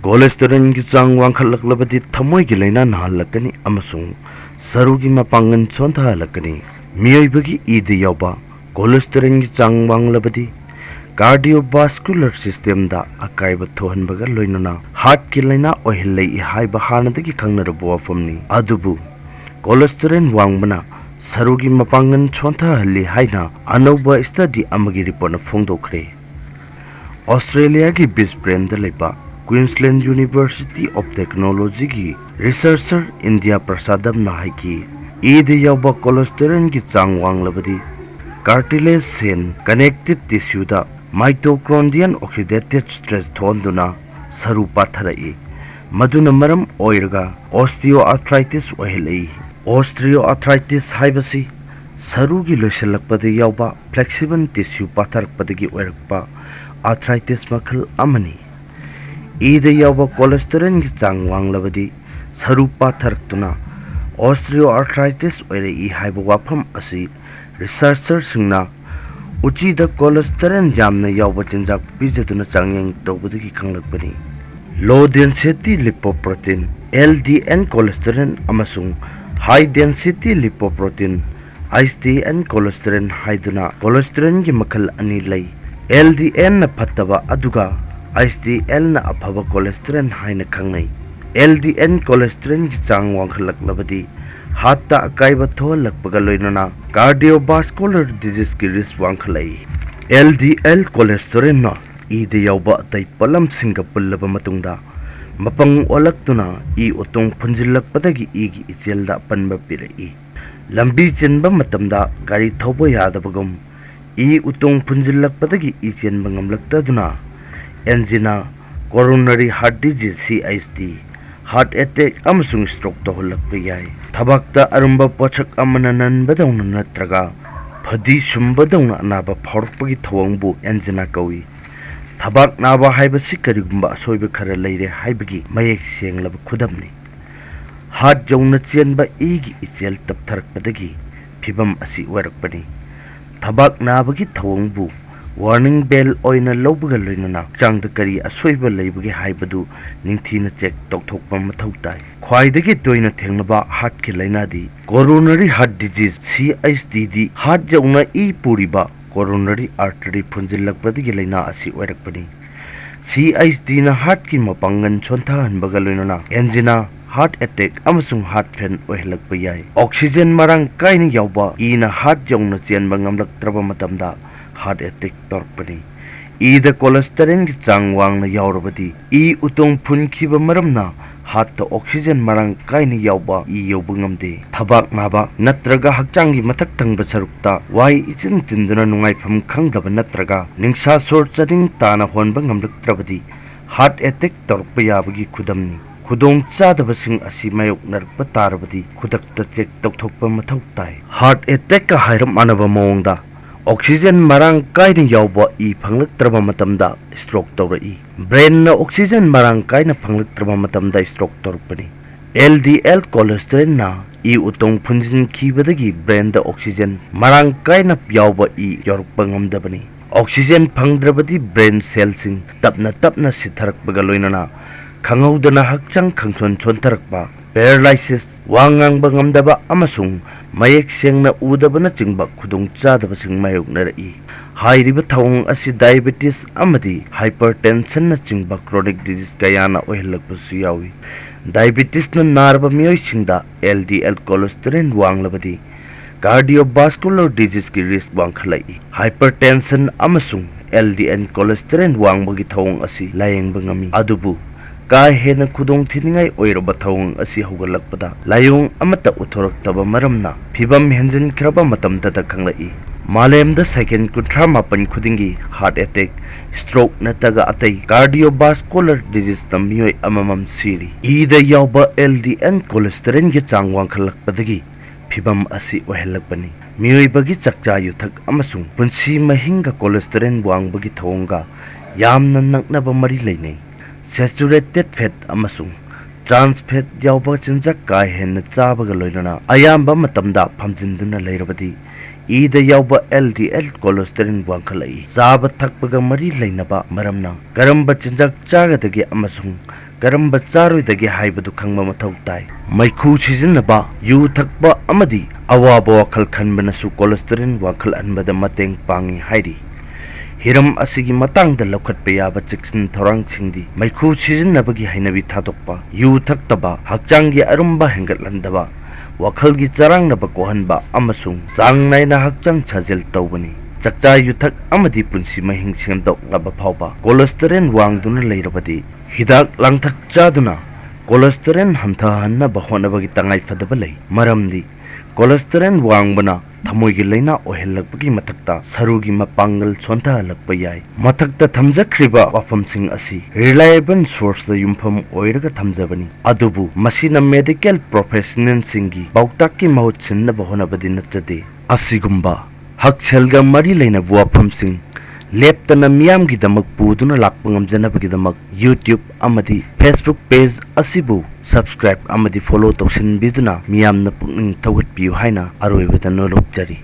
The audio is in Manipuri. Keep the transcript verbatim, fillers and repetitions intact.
Cholesterolꯒꯤ ꯆꯥꯡ ꯋꯥꯡꯈꯠꯂꯛꯂꯕꯗꯤ ꯊꯃꯣꯏꯒꯤ ꯂꯥꯏꯅꯥ ꯅꯥꯍꯜꯂꯛꯀꯅꯤ ꯑꯃꯁꯨꯡ ꯁꯔꯨꯒꯤ ꯃꯄꯥꯡꯒꯜ ꯁꯣꯟꯊꯍꯜꯂꯛꯀꯅꯤ꯫ ꯃꯤꯑꯣꯏꯕꯒꯤ ꯏꯗ ꯌꯥꯎꯕ cholesterolꯒꯤ ꯆꯥꯡ ꯋꯥꯡꯂꯕꯗꯤ cardiovascular systemꯗ ꯑꯀꯥꯏꯕ ꯊꯣꯛꯍꯟꯕꯒ ꯂꯣꯏꯅꯅ heartꯀꯤ ꯂꯥꯏꯅꯥ ꯑꯣꯏꯍꯜꯂꯛꯏ ꯍꯥꯏꯕ ꯍꯥꯟꯅꯗꯒꯤ ꯈꯪꯅꯔꯕ ꯋꯥꯐꯝꯅꯤ꯫ ꯑꯗꯨꯕꯨ cholesterol ꯋꯥꯡꯕꯅ ꯁꯔꯨꯒꯤ ꯃꯄꯥꯡꯒꯜ ꯁꯣꯟꯊꯍꯜꯂꯤ ꯍꯥꯏꯅ ꯑꯅꯧꯕ study ꯑꯃꯒꯤ reportꯅ ꯐꯣꯡꯗꯣꯛꯈ꯭ꯔꯦ꯫ Australiaꯒꯤ Brisbaneꯗ ꯂꯩꯕ Queensland University of Technologyꯒꯤ researcher ꯏꯟꯗꯤꯌꯥ ꯄ꯭ꯔꯁꯥꯗꯝꯅ ꯍꯥꯏꯈꯤ, ꯏꯗ ꯌꯥꯎꯕ cholesterolꯒꯤ ꯆꯥꯡ ꯋꯥꯡꯂꯕꯗꯤ cartilage cell connective tissueꯗ mitochondrial oxidative stress ꯊꯣꯛꯍꯟꯗꯨꯅ ꯁꯔꯨ ꯄꯥꯊꯔꯛꯏ꯫ ꯃꯗꯨꯅ ꯃꯔꯝ ꯑꯣꯏꯔꯒ osteoarthritis ꯑꯣꯏꯍꯜꯂꯛꯏ꯫ Osteoarthritis ꯍꯥꯏꯕꯁꯤ ꯁꯔꯨꯒꯤ ꯂꯣꯏꯁꯤꯜꯂꯛꯄꯗ ꯌꯥꯎꯕ flexible tissue ꯄꯥꯊꯔꯛꯄꯗꯒꯤ ꯑꯣꯏꯔꯛꯄ arthritis ꯃꯈꯜ ꯑꯃꯅꯤ꯫ ꯏꯗ ꯌꯥꯎꯕ cholesterolꯒꯤ ꯆꯥꯡ ꯋꯥꯡꯂꯕꯗꯤ ꯁꯔꯨ ꯄꯥꯊꯔꯛꯇꯨꯅ osteoarthritis ꯑꯣꯏꯔꯛꯏ ꯍꯥꯏꯕ ꯋꯥꯐꯝ ꯑꯁꯤ researcherꯁꯤꯡꯅ ꯎꯆꯤꯗ cholesterol ꯌꯥꯝꯅ ꯌꯥꯎꯕ ꯆꯤꯟꯖꯥꯛ ꯄꯤꯖꯗꯨꯅ ꯆꯥꯡꯌꯦꯡ ꯇꯧꯕꯗꯒꯤ ꯈꯪꯂꯛꯄꯅꯤ꯫ Low density lipoprotein, LDL cholesterol, ꯑꯃꯁꯨꯡ high density lipoprotein, HDL cholesterol, ꯍꯥꯏꯗꯨꯅ cholesterolꯒꯤ ꯃꯈꯜ ꯑꯅꯤ ꯂꯩ꯫ LDLꯅ ꯐꯠꯇꯕ ꯑꯗꯨꯒ HDLꯅ ꯑꯐꯕ cholesterol ꯍꯥꯏꯅ ꯈꯪꯅꯩ꯫ LDL cholesterolꯒꯤ ꯆꯥꯡ ꯋꯥꯡꯈꯠꯂꯛꯂꯕꯗꯤ heartꯇ ꯑꯀꯥꯏꯕ ꯊꯣꯛꯍꯜꯂꯛꯄꯒ ꯂꯣꯏꯅꯅ cardiovascular diseaseꯀꯤ risk ꯋꯥꯡꯈꯠꯂꯛꯏ꯫ LDL cholesterolꯅ ꯏꯗ ꯌꯥꯎꯕ ꯑꯇꯩ ꯄꯣꯠꯂꯝꯁꯤꯡꯒ ꯄꯨꯜꯂꯕ ꯃꯇꯨꯡꯗ ꯃꯄꯪ ꯑꯣꯜꯂꯛꯇꯨꯅ ꯏ ꯎꯇꯣꯡ ꯐꯨꯟꯖꯤꯜꯂꯛꯄꯗꯒꯤ ꯏꯒꯤ ꯏꯆꯦꯜꯗ ꯑꯄꯟꯕ ꯄꯤꯔꯛꯏ꯫ ꯂꯝꯕꯤ ꯆꯦꯟꯕ ꯃꯇꯝꯗ ꯒꯥꯔꯤ ꯊꯧꯕ ꯌꯥꯗꯕꯒꯨꯝ ꯏ ꯎꯇꯣꯡ ꯐꯨꯟꯖꯤꯜꯂꯛꯄꯗꯒꯤ ꯏ ꯆꯦꯟꯕ ꯉꯝꯂꯛꯇꯗꯨꯅ angina, coronary heart disease, CHD, heart attack ꯑꯃꯁꯨꯡ stroke ꯇꯧꯍꯜꯂꯛꯄ ꯌꯥꯏ꯫ ꯊꯕꯥꯛꯇ ꯑꯔꯨꯝꯕ ꯄꯣꯠꯁꯛ ꯑꯃꯅ ꯅꯟꯕꯗꯧꯅ ꯅꯠꯇ꯭ꯔꯒ ꯐꯗꯤ ꯁꯨꯝꯕꯗꯧꯅ ꯑꯅꯥꯕ ꯐꯥꯎꯔꯛꯄꯒꯤ ꯊꯧꯑꯣꯡꯕꯨ angina ꯀꯧꯏ꯫ ꯊꯕꯥꯛ ꯅꯥꯕ ꯍꯥꯏꯕꯁꯤ ꯀꯔꯤꯒꯨꯝꯕ ꯑꯁꯣꯏꯕ ꯈꯔ ꯂꯩꯔꯦ ꯍꯥꯏꯕꯒꯤ ꯃꯌꯦꯛ ꯁꯦꯡꯂꯕ ꯈꯨꯗꯝꯅꯤ꯫ Heart ꯌꯧꯅ ꯆꯦꯟꯕ ꯏꯒꯤ ꯏꯆꯦꯜ ꯇꯞꯊꯔꯛꯄꯗꯒꯤ ꯐꯤꯚꯝ ꯑꯁꯤ ꯑꯣꯏꯔꯛꯄꯅꯤ꯫ ꯊꯕꯥꯛ ꯅꯥꯕꯒꯤ ꯊꯧꯑꯣꯡꯕꯨ warning bell ꯑꯣꯏꯅ ꯂꯧꯕꯒ ꯂꯣꯏꯅꯅ ꯍꯛꯆꯥꯡꯗ ꯀꯔꯤ ꯑꯁꯣꯏꯕ ꯂꯩꯕꯒꯦ ꯍꯥꯏꯕꯗꯨ ꯅꯤꯡꯊꯤꯅ check ꯇꯧꯊꯣꯛꯄ ꯃꯊꯧ ꯇꯥꯏ꯫ ꯈ꯭ꯋꯥꯏꯗꯒꯤ ꯇꯣꯏꯅ ꯊꯦꯡꯅꯕ heartꯀꯤ ꯂꯥꯏꯅꯥꯗꯤ coronary heart disease, C H D ꯗꯤ heart ꯌꯧꯅ ꯏ ꯄꯨꯔꯤꯕ coronary artery ꯐꯨꯟꯖꯤꯜꯂꯛꯄꯗꯒꯤ ꯂꯥꯏꯅꯥ ꯑꯁꯤ ꯑꯣꯏꯔꯛꯄꯅꯤ꯫ C H D ꯅ heartꯀꯤ ꯃꯄꯥꯡꯒꯜ ꯁꯣꯟꯊꯍꯟꯕꯒ ꯂꯣꯏꯅꯅ angina, heart attack ꯑꯃꯁꯨꯡ heart fail ꯑꯣꯏꯍꯜꯂꯛꯄ ꯌꯥꯏ꯫ Oxygen ꯃꯔꯥꯡ ꯀꯥꯏꯅ ꯌꯥꯎꯕ ꯏꯅ heart ꯌꯧꯅ ꯆꯦꯟꯕ ꯉꯝꯂꯛꯇ꯭ꯔꯕ ꯃꯇꯝꯗ heart attack ꯇꯧꯔꯛꯄꯅꯤ꯫ ꯏꯗ cholesterolꯒꯤ ꯆꯥꯡ ꯋꯥꯡꯅ ꯌꯥꯎꯔꯕꯗꯤ ꯏ ꯎꯇꯣꯡ ꯐꯨꯟꯈꯤꯕ ꯃꯔꯝꯅ heartꯇ oxygen ꯃꯔꯥꯡ ꯀꯥꯏꯅ ꯌꯥꯎꯕ ꯏ ꯌꯧꯕ ꯉꯝꯗꯦ꯫ ꯊꯕꯥꯛ ꯅꯥꯕ ꯅꯠꯇ꯭ꯔꯒ ꯍꯛꯆꯥꯡꯒꯤ ꯃꯊꯛ ꯊꯪꯕ ꯁꯔꯨꯛꯇ ꯋꯥꯏ ꯏꯆꯤꯟ ꯆꯤꯟꯗꯨꯅ ꯅꯨꯡꯉꯥꯏꯐꯝ ꯈꯪꯗꯕ ꯅꯠꯇ꯭ꯔꯒ ꯅꯤꯡꯁꯥ ꯁꯣꯔ ꯆꯥꯅꯤꯡ ꯇꯥꯅ ꯍꯣꯟꯕ ꯉꯝꯂꯛꯇ꯭ꯔꯕꯗꯤ heart attack ꯇꯧꯔꯛꯄ ꯌꯥꯕꯒꯤ ꯈꯨꯗꯝꯅꯤ꯫ ꯈꯨꯗꯣꯡ ꯆꯥꯗꯕꯁꯤꯡ ꯑꯁꯤ ꯃꯥꯌꯣꯛꯅꯔꯛꯄ ꯇꯥꯔꯕꯗꯤ ꯈꯨꯗꯛꯇ check ꯇꯧꯊꯣꯛꯄ ꯃꯊꯧ ꯇꯥꯏ꯫ Heart attackꯀ ꯍꯥꯏꯔꯞ ꯃꯥꯟꯅꯕ ꯃꯑꯣꯡꯗ oxygen ꯃꯔꯥꯡ ꯀꯥꯏꯅ ꯌꯥꯎꯕ ꯏ ꯐꯪꯂꯛꯇ꯭ꯔꯕ ꯃꯇꯝꯗ stroke ꯇꯧꯔꯛꯏ꯫ Brainꯅ oxygen ꯃꯔꯥꯡ ꯀꯥꯏꯅ ꯐꯪꯂꯛꯇ꯭ꯔꯕ ꯃꯇꯝꯗ stroke ꯇꯧꯔꯛꯄꯅꯤ꯫ L D L cholesterolꯅ E ꯎꯇꯣꯡ ꯐꯨꯟꯖꯤꯟꯈꯤꯕꯗꯒꯤ brainꯗ oxygen ꯃꯔꯥꯡ ꯀꯥꯏꯅ ꯌꯥꯎꯕ ꯏ ꯌꯧꯔꯛꯄ ꯉꯝꯗꯕꯅꯤ꯫ Oxygen ꯐꯪꯗ꯭ꯔꯕꯗꯤ brain cellꯁꯤꯡ ꯇꯞꯅ ꯇꯞꯅ ꯁꯤꯊꯔꯛꯄꯒ ꯂꯣꯏꯅꯅ ꯈꯪꯍꯧꯗꯅ ꯍꯛꯆꯥꯡ ꯈꯪꯁꯣꯟ ꯁꯣꯟꯊꯔꯛꯄ, paralysis, ꯋꯥ ꯉꯥꯡꯕ ꯉꯝꯗꯕ ꯑꯃꯁꯨꯡ ꯃꯌꯦꯛ ꯁꯦꯡꯅ ꯎꯗꯕꯅꯆꯤꯡꯕ ꯈꯨꯗꯣꯡꯆꯥꯗꯕꯁꯤꯡ ꯃꯥꯌꯣꯛꯅꯔꯛꯏ꯫ ꯍꯥꯏꯔꯤꯕ ꯊꯧꯑꯣꯡ ꯑꯁꯤ diabetes ꯑꯃꯗꯤ hypertensionꯅꯆꯤꯡꯕ chronic disease ꯀꯌꯥꯅ ꯑꯣꯏꯍꯜꯂꯛꯄꯁꯨ ꯌꯥꯎꯏ꯫ Diabetesꯅ ꯅꯥꯔꯕ ꯃꯤꯑꯣꯏꯁꯤꯡꯗ L D L cholesterol ꯋꯥꯡꯂꯕꯗꯤ cardiovascular diseaseꯀꯤ risk ꯋꯥꯡꯈꯠꯂꯛꯏ꯫ Hypertension ꯑꯃꯁꯨꯡ L D L cholesterol ꯋꯥꯡꯕꯒꯤ ꯊꯧꯑꯣꯡ ꯑꯁꯤ ꯂꯥꯌꯦꯡꯕ ꯉꯝꯃꯤ, ꯑꯗꯨꯕꯨ ꯀꯥ ꯍꯦꯟꯅ ꯈꯨꯗꯣꯡꯊꯤꯅꯤꯡꯉꯥꯏ ꯑꯣꯏꯔꯕ ꯊꯧꯑꯣꯡ ꯑꯁꯤ ꯍꯧꯒꯠꯂꯛꯄꯗ ꯂꯥꯏꯑꯣꯡ ꯑꯃꯠꯇ ꯎꯠꯊꯣꯔꯛꯇꯕ ꯃꯔꯝꯅ ꯐꯤꯚꯝ ꯍꯦꯟꯖꯤꯟꯈ꯭ꯔꯕ ꯃꯇꯝꯗꯇ ꯈꯪꯂꯛꯏ꯫ ꯃꯥꯂꯦꯝꯗ second ꯀꯨꯟꯊ꯭ꯔꯥ ꯃꯥꯄꯟ ꯈꯨꯗꯤꯡꯒꯤ heart attack, stroke ꯅꯠꯇ꯭ꯔꯒ ꯑꯇꯩ cardiovascular diseaseꯅ ꯃꯤꯑꯣꯏ ꯑꯃꯃꯝ ꯁꯤꯔꯤ꯫ ꯏꯗ ꯌꯥꯎꯕ L D L cholesterolꯒꯤ ꯆꯥꯡ ꯋꯥꯡꯈꯠꯂꯛꯄꯗꯒꯤ ꯐꯤꯚꯝ ꯑꯁꯤ ꯑꯣꯏꯍꯜꯂꯛꯄꯅꯤ꯫ ꯃꯤꯑꯣꯏꯕꯒꯤ ꯆꯥꯛꯆꯥ ꯌꯨꯊꯛ ꯑꯃꯁꯨꯡ ꯄꯨꯟꯁꯤ ꯃꯍꯤꯡꯒ cholesterol ꯋꯥꯡꯕꯒꯤ ꯊꯧꯑꯣꯡꯒ ꯌꯥꯝꯅ ꯅꯛꯅꯕ ꯃꯔꯤ ꯂꯩꯅꯩ꯫ Saturated fat ꯑꯃꯁꯨꯡ trans fat ꯌꯥꯎꯕ ꯆꯤꯟꯖꯥꯛ ꯀꯥ ꯍꯦꯟꯅ ꯆꯥꯕꯒ ꯂꯣꯏꯅꯅ ꯑꯌꯥꯝꯕ ꯃꯇꯝꯗ ꯐꯝꯖꯤꯟꯗꯨꯅ ꯂꯩꯔꯕꯗꯤ ꯏꯗ ꯌꯥꯎꯕ L D L cholesterol ꯋꯥꯡꯈꯠꯂꯛꯏ꯫ ꯆꯥꯕ ꯊꯛꯄꯒ ꯃꯔꯤ ꯂꯩꯅꯕ ꯃꯔꯝꯅ ꯀꯔꯝꯕ ꯆꯤꯟꯖꯥꯛ ꯆꯥꯒꯗꯒꯦ ꯑꯃꯁꯨꯡ ꯀꯔꯝꯕ ꯆꯥꯔꯣꯏꯗꯒꯦ ꯍꯥꯏꯕꯗꯨ ꯈꯪꯕ ꯃꯊꯧ ꯇꯥꯏ꯫ ꯃꯩꯈꯨ ꯁꯤꯖꯤꯟꯅꯕ, ꯌꯨ ꯊꯛꯄ ꯑꯃꯗꯤ ꯑꯋꯥꯕ ꯋꯥꯈꯜ ꯈꯟꯕꯅꯁꯨ cholesterol ꯋꯥꯡꯈꯠꯍꯟꯕꯗ ꯃꯇꯦꯡ ꯄꯥꯡꯏ ꯍꯥꯏꯔꯤ꯫ ꯍꯤꯔꯝ ꯑꯁꯤꯒꯤ ꯃꯇꯥꯡꯗ ꯂꯧꯈꯠꯄ ꯌꯥꯕ ꯆꯦꯛꯁꯤꯟ ꯊꯧꯔꯥꯡꯁꯤꯡꯗꯤ ꯃꯩꯈꯨ ꯁꯤꯖꯤꯟꯅꯕꯒꯤ ꯍꯩꯅꯕꯤ ꯊꯥꯗꯣꯛꯄ, ꯌꯨ ꯊꯛꯇꯕ, ꯍꯛꯆꯥꯡꯒꯤ ꯑꯔꯨꯝꯕ ꯍꯦꯟꯒꯠꯍꯟꯗꯕ, ꯋꯥꯈꯜꯒꯤ ꯆꯔꯥꯡꯅꯕ ꯀꯣꯛꯍꯟꯕ ꯑꯃꯁꯨꯡ ꯆꯥꯡ ꯅꯥꯏꯅ ꯍꯛꯆꯥꯡ ꯁꯥꯖꯦꯜ ꯇꯧꯕꯅꯤ꯫ ꯆꯥꯛꯆꯥ ꯌꯨꯊꯛ ꯑꯃꯗꯤ ꯄꯨꯟꯁꯤ ꯃꯍꯤꯡ ꯁꯦꯝꯗꯣꯛꯂꯕ ꯐꯥꯎꯕ cholesterol ꯋꯥꯡꯗꯨꯅ ꯂꯩꯔꯕꯗꯤ ꯍꯤꯗꯥꯛ ꯂꯥꯡꯊꯛ ꯆꯥꯗꯨꯅ cholesterol ꯍꯟꯊꯍꯟꯅꯕ ꯍꯣꯠꯅꯕꯒꯤ ꯇꯉꯥꯏꯐꯗꯕ ꯂꯩ꯫ ꯃꯔꯝꯗꯤ cholesterol ꯋꯥꯡꯕꯅ ꯊꯃꯣꯏꯒꯤ ꯂꯥꯏꯅꯥ ꯑꯣꯏꯍꯜꯂꯛꯄꯒꯤ ꯃꯊꯛꯇ ꯁꯔꯨꯒꯤ ꯃꯄꯥꯡꯒꯜ ꯁꯣꯟꯊꯍꯜꯂꯛꯄ ꯌꯥꯏ꯫ ꯃꯊꯛꯇ ꯊꯝꯖꯈ꯭ꯔꯤꯕ ꯋꯥꯐꯝꯁꯤꯡ ꯑꯁꯤ reliable sourceꯇ ꯌꯨꯝꯐꯝ ꯑꯣꯏꯔꯒ ꯊꯝꯖꯕꯅꯤ, ꯑꯗꯨꯕꯨ ꯃꯁꯤꯅ medical professionalꯁꯤꯡꯒꯤ ꯄꯥꯎꯇꯥꯛꯀꯤ ꯃꯍꯨꯠ ꯁꯤꯟꯅꯕ ꯍꯣꯠꯅꯕꯗꯤ ꯅꯠꯆꯗꯦ꯫ ꯑꯁꯤꯒꯨꯝꯕ ꯍꯛꯁꯦꯜꯒ ꯃꯔꯤ ꯂꯩꯅꯕ ꯋꯥꯐꯝꯁꯤꯡ ꯂꯦꯞꯇꯅ ꯃꯤꯌꯥꯝꯒꯤꯗꯃꯛ ꯄꯨꯗꯨꯅ ꯂꯥꯛꯄ ꯉꯝꯖꯅꯕꯒꯤꯗꯃꯛ YouTube ꯑꯃꯗꯤ Facebook page ꯑꯁꯤꯕꯨ subscribe ꯑꯃꯗꯤ follow ꯇꯧꯁꯤꯟꯕꯤꯗꯨꯅ ꯃꯤꯌꯥꯝꯅ ꯄꯨꯛꯅꯤꯡ ꯊꯧꯒꯠꯄꯤꯌꯨ ꯍꯥꯏꯅ ꯑꯔꯣꯏꯕꯗ ꯅꯣꯂꯨꯛꯆꯔꯤ꯫